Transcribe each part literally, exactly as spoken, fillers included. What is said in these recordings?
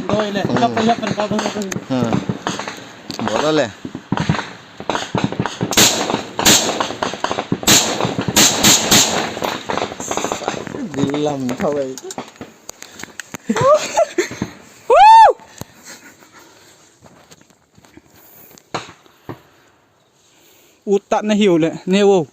Doi le, hmm, kap le, kap le, kap le. Hmm. Bol le. Bil lam thau ei. Uta na hiu le, ne wo.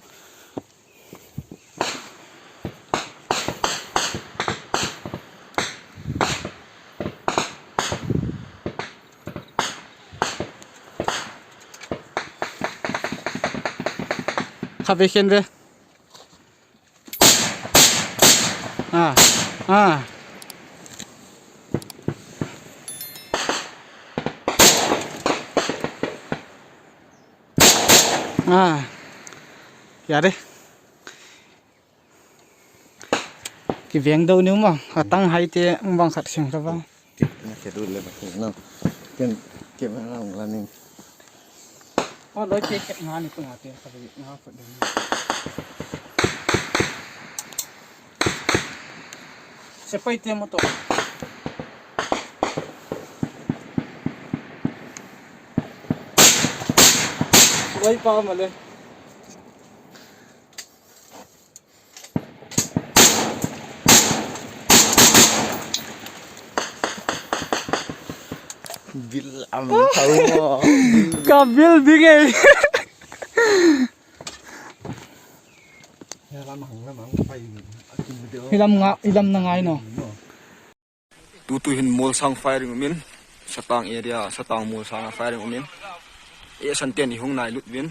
Kha ve khen ve. Ah, ah. Ah. Ya de. Kiveng dou ni uma, atang hai te, um bang khat sing ka bang. Kit na kit u le ba kit na. Ken, kit na lang la ning. Oh, loi te kit nga ni tu nga te, ka bi nga kut ding. Sepai te mo to. Loi pa ma le. Bil am thau mo. Ka bil ding e. Hilam nga, hilam na ngai no. Tutu hin Molsang firing umin, Satang area, Satang Molsang a firing umin. E san ten i hung nai lut vin.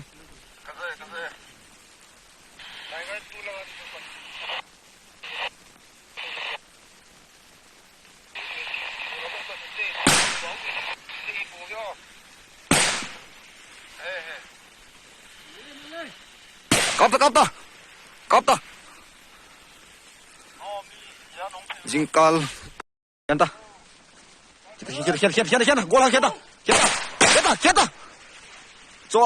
Kap ta, kap ta. Kap ta. Jingkal. Khen ta. Khen ta, khen ta, khen ta, khen ta, khen ta. Gol ha khen ta. Khen ta. Khen ta, khen ta. Cho.